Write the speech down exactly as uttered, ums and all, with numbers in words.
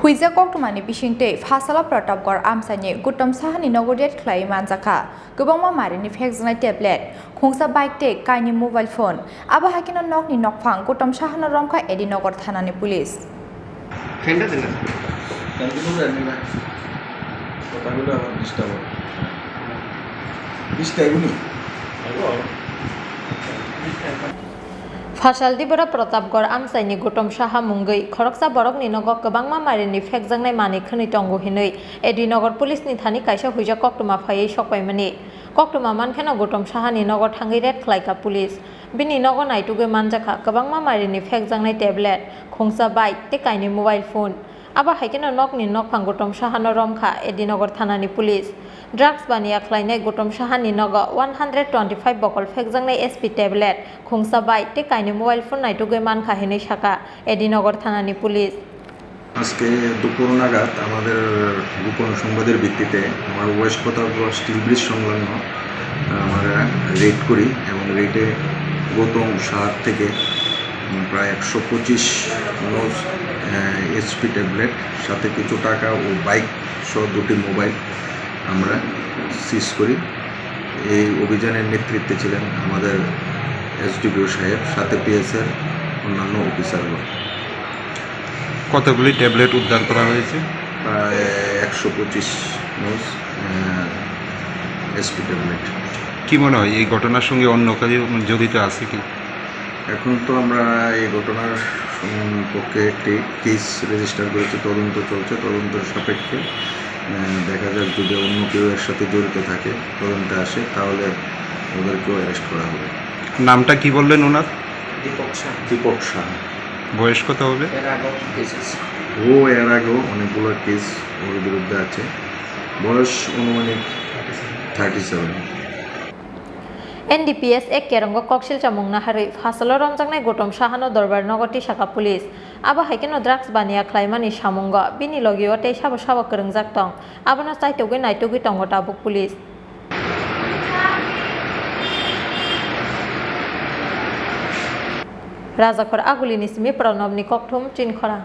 Huijak koktwmani bisingtwi Phasalo Pratapgarh amchaini Gautam Sahani nogo raid khlaiwi manjakha kwbangma marini phekjaknai tablet, khungsa bike tei kainwi mobile phone. Abo hai kheno nokni nokphang Gautam Sahano romkha A D Nagar thanani police. Khenda dena. Khenda dena. Kotha bole amar disturb hoy. Disturb ni. Phasal Dibora Pratapgarh amchaini Gautam Saha mungwi khoroksa borokni nogo kwbangma marini phekjaknai manwi khwnwi tongo hinwi A D Nagar police ni thani kaisa huijak koktwma phaiwi sokpaimani. Koktwma mankheno Gautam Sahani nogo thangwi raid khlaikha police. Bini nogo naitugwi manjakha kwbangma marini phekjaknai tablet, khungsa bike tei kainwi mobile phone. Abo hai kheno nokni nokphang Gautam Sahano romkha A D Nagar thanani police. Drugs baniya khlainai Gautam Sahani nogo one hundred twenty five bokol phekjaknai S P tablet, khungsa bike tei kainwi mobile phone naitugwi mankha hinwi sakha A D Nagar thanani police. আজকে দুপুর নাগাদ আমাদের গোপন সংবাদের ভিত্তিতে আমরা ওয়েস্ট Pratapgarh still bridge সংলগ্ন আমরা রেড করি এবং রেডে গৌতম সাহার থেকে, উম, প্রায় একশো পঁচিশ নজ, আহ, এইচপি ট্যাবলেট, সাথে কিছু টাকা ও বাইক সহ দুটি মোবাইল আমরা সিজ করি। এই অভিযানের নেতৃত্বে ছিলেন আমাদের এসডিপিও সাহেব, সাথে পিএসএর অন্যান্য অফিসারগণ। কতগুলি ট্যাবলেট উদ্ধার করা হয়েছে? প্রায় একশো পঁচিশ নজ, আহ, এইচপি ট্যাবলেট। কি মনে হয়, এই ঘটনার সঙ্গে অন্য কেউ জড়িত আছে কি? এখন তো আমরা এই ঘটনার সম্পর্কে একটি কেস রেজিস্টার করেছি, তদন্ত চলছে। তদন্তর সাপেক্ষে, আহ, দেখা যাক, যদি অন্য কেউ এর সাথে জড়িত থাকে, তদন্তে আসে, তাহলে ওদেরকেও অ্যারেস্ট করা হবে। নামটা কি বললেন ওনার? দীপক শাহ। দীপক শাহ। বয়স কত হবে? এর আগেও কেস আছে। ও এর আগেও অনেকগুলো কেস ওর বিরুদ্ধে আছে। বয়স অনুমানিক thirty seven. N D P S ek kerongo koksil chamung naharwi Phasalo romjaknai Gautam Sahano Dorbar nogo tisakha police. Abo hai kheno drugs baniya khlaimani samungo bini logio tei sabo sabo kwrwngjak tong. Abono chaitugwi naitugwi tongo tabuk police. Rajakhor Agulini simi Pranobni kokthum Chinkhorang.